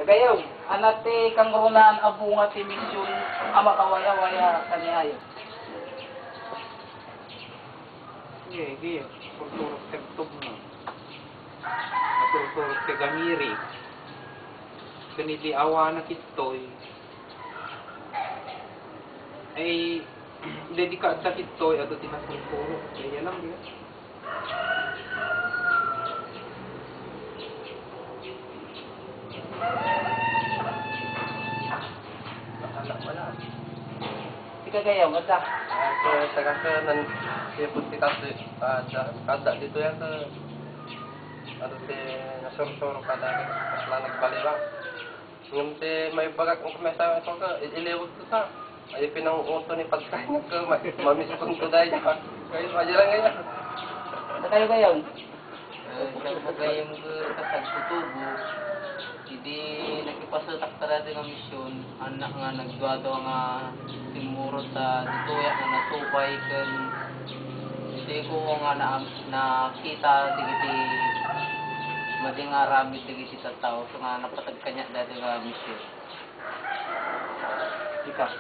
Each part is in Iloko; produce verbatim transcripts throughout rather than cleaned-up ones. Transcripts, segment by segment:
Kagayaw, ania ti kangrunaan a bunga ti mision a makawayawaya kaniayo? Sige, sige. Sursurot ti agtugna. Sursurot ti agamiri. Ken idi awan na kittoy, ay, dedikada kittoy, adu ti nasursurot. Kaya lang, di ba? Anak wala. Ti kagayaw, adda. Ah, so, taga ka nan, siya po ti kasi, ah, da, kada dito yan, sa, ano, ti nasursuro kada, mas na nagbaliwa. Ngem ti maibagak nga kumesa, ito ka, i-, iliwag ko ka. Ay, pinanguto ni pagkain ko, ma-, mamiskon ko dahil. Kayo, aja lang ngayon. Nakayo kayo? Eh, siya po kayo mo kasagkutubo. Idi nakipasetak ta dati nga mision, anak nga nagduadua nga timmurot ta ditoy nga natupay ken idi ko nga na-, nakita dagiti madi nga aramid dagiti tattao, so nga napatag kaniak dati nga mision. Ika.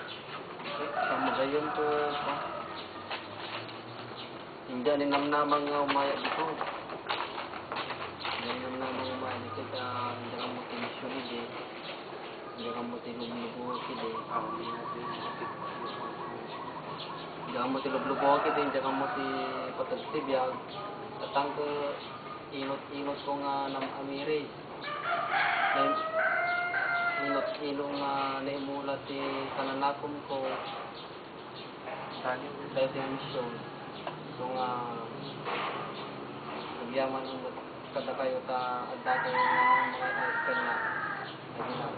Siya magayon to, pa. Inda ni namnamang nga umaya dito. Inda ni namnamang umaya dito, ta, inda ka mo ti mision idi. Inda ka mo ti lublubuak idi. Inda ka mo ti lublubuak idi, inda ka mo ti patag ti biag. Tatang ko, inot-inot ko nga nam-amiri. Nay-, inot-inot nga naimula ti kananakom ko. Dahil sa mision. So nga, agyaman ang kadakayo ta, adda kayo nga mga ayos kanya. Ayun na.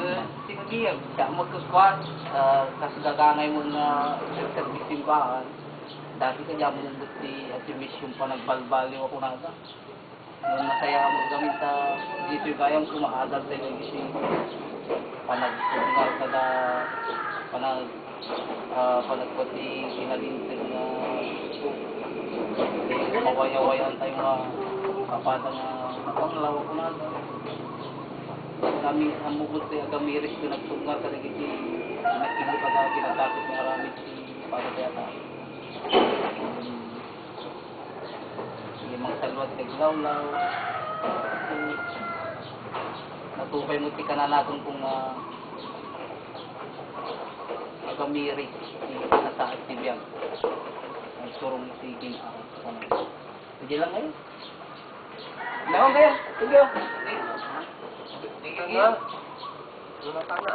Eh, sige, siya magkakwas, ah, kas gagangay mo nga, ah, sa simbahan. Dati kaya mo buti at yung mision pa nagbalbaliw ako na. Ngem nasayaat kami ta ditoy gayam kumaadal tayo iti panagtunggal kada panag-, ah, panagpati kinalinteg nga iti mawayawayaan tayo nga kapada nga napanglaw kunada. Kami, ang mukod tayo agamiris nga nagtunggal kada iti nakikita kada kinadakot nga aramid ti para tayo. Sige, mangsalwat kay Lawlaw. Natupay mo ti kananaton kung, ah, agamiri, ti nasaad ti biag. Ang surong ti gin-, ah, ano. Sige lang kayo. Lawan kayo. Sige. Sige. Ano? Ano na sana?